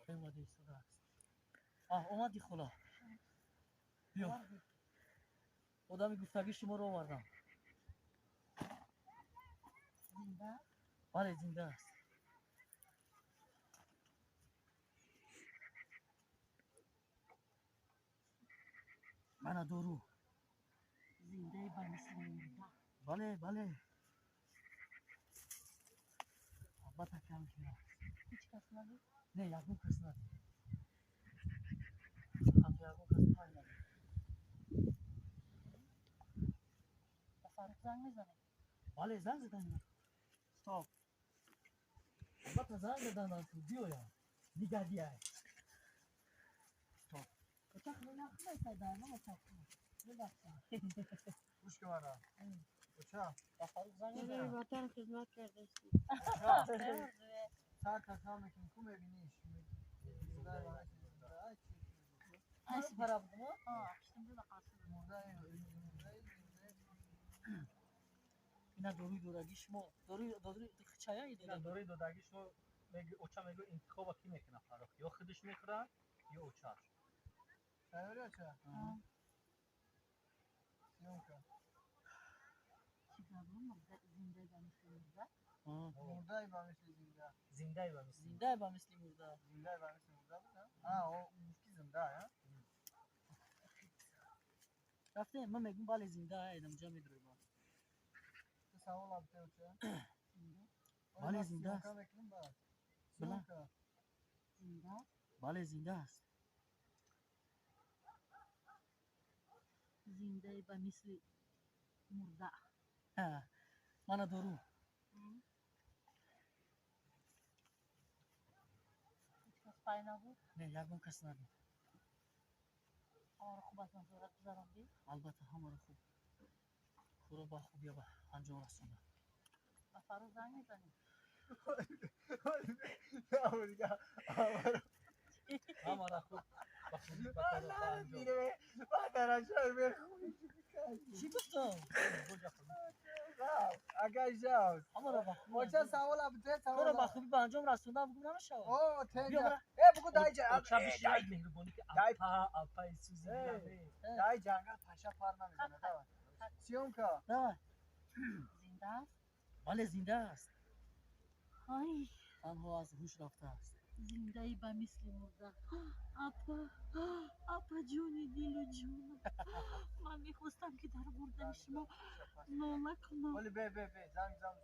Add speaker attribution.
Speaker 1: Омада истодааст. Омади, хола, биё, одами гуфтагии шуморо овардам.
Speaker 2: Зинда?
Speaker 1: Бале, зинда аст. Мана дору.
Speaker 2: Зиндаи ба мисли мурда?
Speaker 1: Бале, бале, албатта, кам аст.
Speaker 2: Ҳеҷ кас набуд?
Speaker 1: Не, ягон кас надид, ҳатто ягон кас пай надид.
Speaker 2: Ба Фаррух занг мезанем?
Speaker 1: Бале, занг задан.
Speaker 2: Стоп.
Speaker 1: Албатта, занг задан, биёяд, нигардиай. Стоп.
Speaker 3: Гӯш ки мана. Оча.
Speaker 1: Ба Фаррух занг
Speaker 4: Барои
Speaker 1: мезанам.
Speaker 4: ватан хизмат кардастӣ.
Speaker 3: Сар такрор мекунӣ, ку мебиниш. Зинда ба мисли зинда. Ай, чӣ?
Speaker 1: Пара будам.
Speaker 3: Мурда, мурда, зинда.
Speaker 1: Ина доруи додагии шумо, доруи чая.
Speaker 5: Ина дорои додагӣ шумо мегӯ, оча мегӯ, интихоба кӣ мекунад, Фаррух? Ё худаш мехӯрад, ё очааш.
Speaker 3: Тайёрӣ, оча? Съёмка.
Speaker 2: Чӣ гап, мурда, зиндаи ба мисли мурда?
Speaker 3: Мурдаи ба мисли зинда.
Speaker 5: Зиндаи ба мисли.
Speaker 1: Зиндаи ба мисли мурда.
Speaker 3: Зиндаи ба мисли мурда буд, а? О, гуфт ки зинда, а?
Speaker 1: Рафтем, ман мегӯм, бале, зинда, инамҷа медрои.
Speaker 3: Ту савол абте, оча?
Speaker 2: Зинда?
Speaker 1: Бале, зинда аст.
Speaker 3: Съёмка мекунем баъд.
Speaker 1: Била.
Speaker 3: Съёмка.
Speaker 2: Зинда?
Speaker 1: Бале, зинда аст.
Speaker 2: Зиндаи ба мисли мурда.
Speaker 1: Мана дору.
Speaker 2: Ҳеҷ кас пай набуд?
Speaker 1: Не, ягон кас набуд.
Speaker 2: Ҳамаро хуб аз назорат гузарондӣ?
Speaker 1: Албатта, ҳамаро хуб, корро ба хубия ба анҷом расонда.
Speaker 2: Ба Фаррух занг мезанем?
Speaker 5: Ҳамара хуб, ба хубӣ ба корро ба анҷом.
Speaker 1: Чӣ гуфтам?
Speaker 3: Агар жав.
Speaker 1: Ҳамаро ба хубӣ
Speaker 3: Оча, савол абте,
Speaker 1: корро
Speaker 3: савол.
Speaker 1: ба хубӣ ба анҷом расондам, бугум намешавад.
Speaker 3: О,
Speaker 1: Биё,
Speaker 3: тенҷа.
Speaker 1: бара.
Speaker 3: Э, бугу дай ҷа.
Speaker 5: Оча бишинад, меҳрубонӣ ки
Speaker 3: Дай.
Speaker 5: алпа, алпаи сӯзи
Speaker 3: Эй.
Speaker 5: диламе.
Speaker 3: Дай ҷангал паша пар намезанад. Давай. Съёмка.
Speaker 1: Давай.
Speaker 2: Зинда аст?
Speaker 1: Бале, зинда аст.
Speaker 2: Ай.
Speaker 1: Танҳо аз ҳуш рафтааст.
Speaker 2: Зиндаи ба мисли мурда. Апа, апа, ҷони дилу ҷонам, ман мехостам, ки дар мурдани шумо нола кунам.
Speaker 3: Оли, бе, бе, бе, занг, занг.